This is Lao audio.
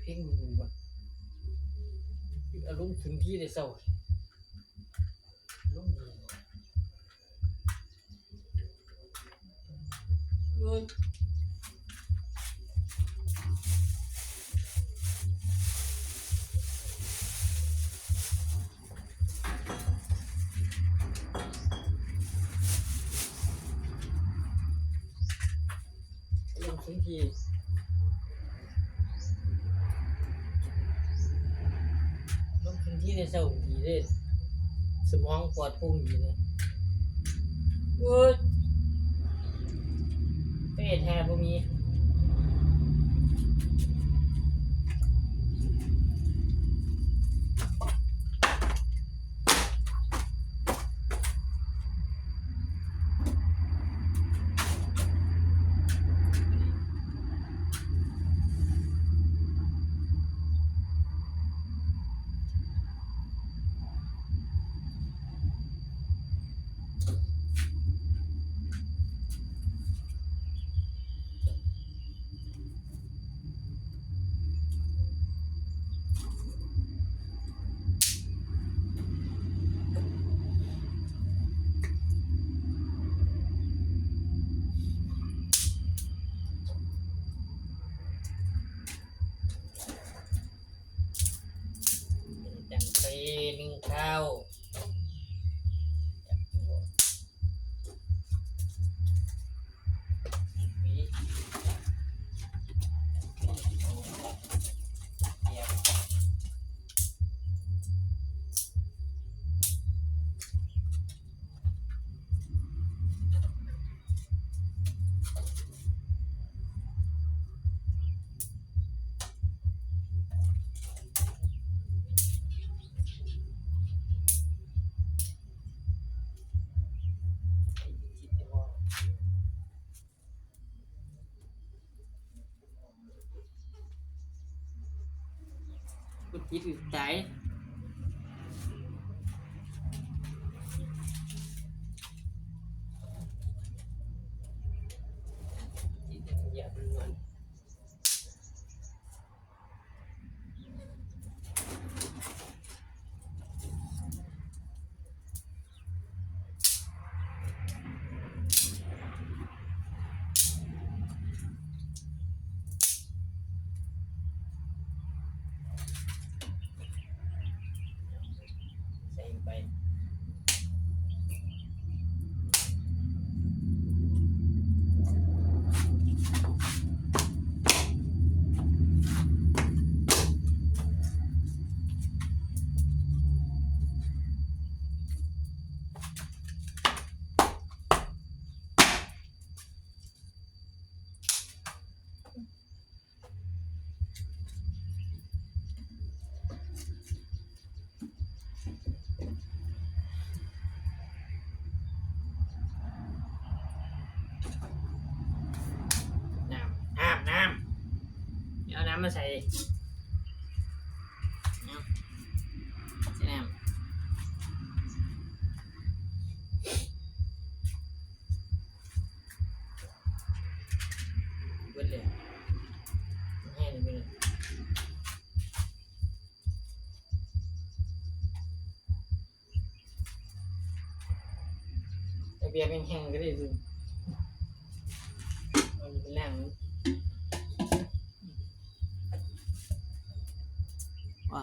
ເພງບໍ່ ອາລົມສຸນທີແຕ່ເຊົ້າ ລົມດີ ເອີຍ. ລົງພື້ນທີ່ ລົງພື້ນທີ່ໄດ້ເຊົາດີເດ້ ສະໝອງປອດໂປ່ງດີເດ້. ໂອ້ຍ ເພດແທ້ບໍ່ມີ. ຈັງໄປໜຶ່ງຄາວ. ໃສ່ໄປ. ນ້ຳ ນ້ຳ ນ້ຳ ເອົານ້ຳມາໃສ່ ເອົາ ໃສ່ນ້ຳ. ເບິດເລີຍ ແຫ້ງເບິດເລີຍ ເອົາເບຍແຫ້ງໆ ກໍໄດ້ ເອົາໄປລ້າງ ວ່າ